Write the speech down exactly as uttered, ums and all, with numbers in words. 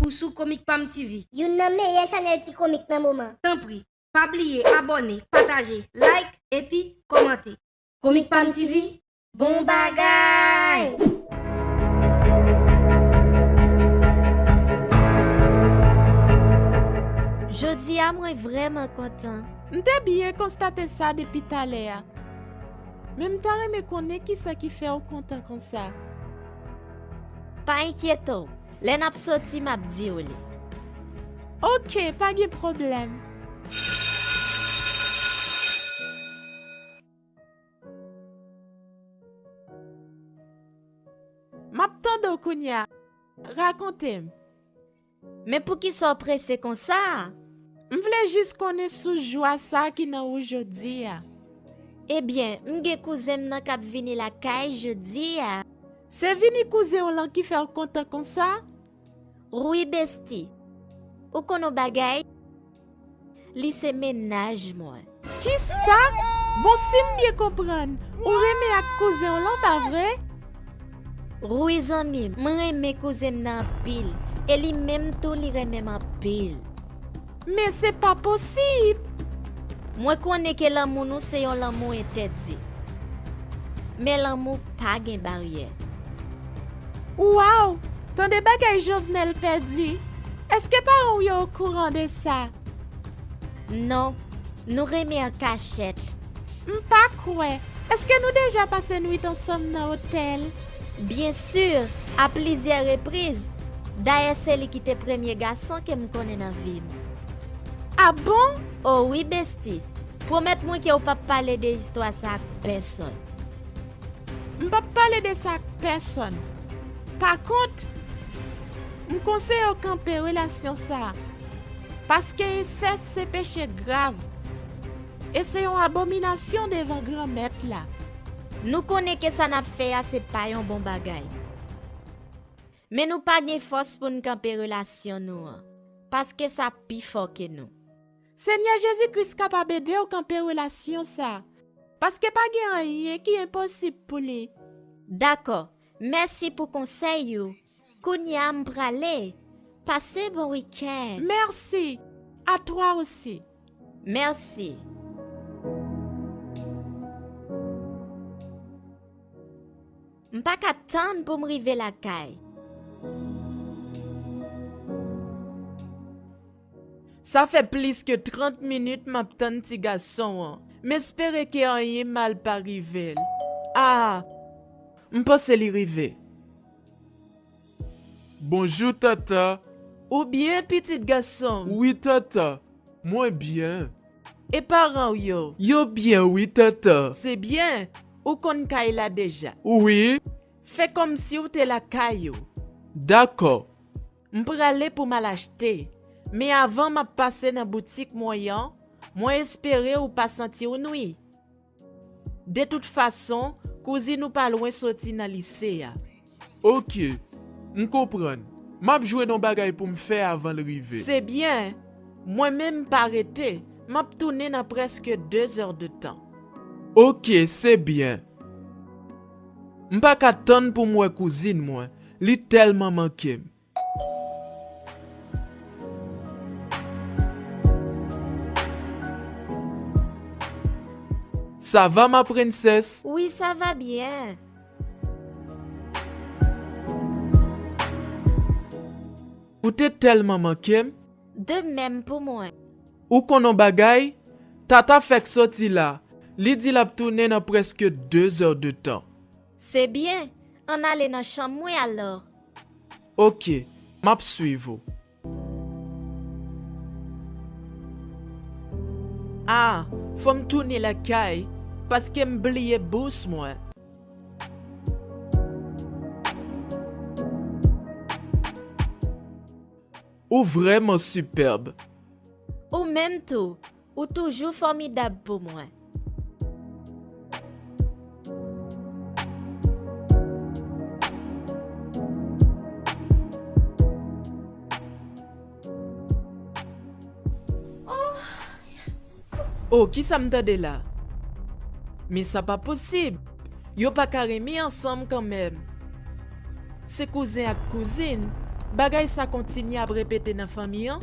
ou sou Komik Pam T V, youn nan meyè chanèl ti komik nan moman. Tanpri, pa bliye abòne, pataje, like, epi kòmante. Komik Pam T V, bon bagay! Jodi a, mwen vrèman kontan. M te byen konstate sa depi talè a. Men m ta renmen konnen kisa ki fè w kontan konsa. Pa enkyete w. Lè n ap soti, m ap di w li. Oke, pa gen pwoblèm. M ap tande w kounye a. Rakonte m. Men poukisa w prese konsa? M vle jis konnen sous jwa sa ki nan ou jodi a. Ebyen, m gen kouzen m nan k ap vini lakay jodi a. Se vini kouzen w lan ki fè w kontan konsa? Wi, besti. Ou konn yon bagay? Li se mennaj mwen. Kisa? Bon, si m byen konprann, ou renmen ak kouzen w lan, pa vre? Wi, zanmi m, mwen renmen kouzen m nan anpil, e li menm tou, li renmen m anpil. Men se pa posib! Mwen konnen ke lanmou nou se yon lanmou entèdi. Men lanmou pa gen baryè. Waw! Tande bagay Jovenel pè di! Èske paran w yo okouran de sa? Non, nou renmen an kachèt. M pa kwè. Èske nou deja pase nwit ansanm nan otèl? Byen si, a plizyè repriz. Dayè, se li ki te premye gason ke m konnen nan vi m. A bon? O wi, besti. Pwomèt mwen ke w p ap pale de istwa sa ak pèsonn. M p ap pale de sa ak pèsonn. Pa kont, m konseye w kanpe relasyon sa a, paske ensès se peche grav, e se yon abominasyon devan Granmèt la. Nou konnen ke sa n ap fè a se pa yon bon bagay. Men nou pa gen fòs pou n kanpe relasyon nou an, paske sa pi fò ke nou. Senyè Jezi Kris kapab ede w kanpe relasyon sa a, paske pa gen anyen ki enposib pou li. Dakò, mèsi pou konsèy ou. Kounye a m prale. Pase bon wikenn. Mèsi. À toi aussi. Mèsi. M pa ka tann pou m rive lakay. Sa fè plis ke trant minit m ap tann ti gason an. M espere ke anyen mal pa rive l. A! M panse li rive. Bonjou, Tata. Ou byen, pitit gason m? Wi, Tata. Mwen byen. E paran w yo? Yo byen wi, Tata. Se byen. Ou konn kay la deja? Wi. Fè kòmsi w te lakay ou. Dakò. M prale pou m al achte. Men avan m ap pase nan boutik mwen an, mwen espere ou pa santi w nwi. De tout fason, kouzin ou pa lwen soti nan lise a. Oke, m konprann. M ap jwenn yon bagay pou m fè avan l rive. Se byen. Mwen menm m pa rete. M ap tounen nan prèske de zè de tan. Oke, se byen. M pa ka tann pou m wè kouzin mwen. Li tèlman manke m. Ça va, ma princesse? Wi, sa va byen. Ou te tèlman manke m. De menm pou mwen. Ou konn yon bagay? Tata fèk soti la. Li di l ap tounen nan prèske de zè de tan. Se byen. Ann ale nan chanm mwen alò. Oke, m ap swiv ou. A, fò m tounen lakay, paske m bliye bous mwen. Ou vrèman sipèb. Ou menm tou. Ou toujou fòmidab pou mwen. Oh, kisa m tande la? Men sa pa posib! Yo pa ka renmen ansanm kanmenm. Se kouzen ak kouzin, Bagay sa kontinye ap repete nan fanmi an?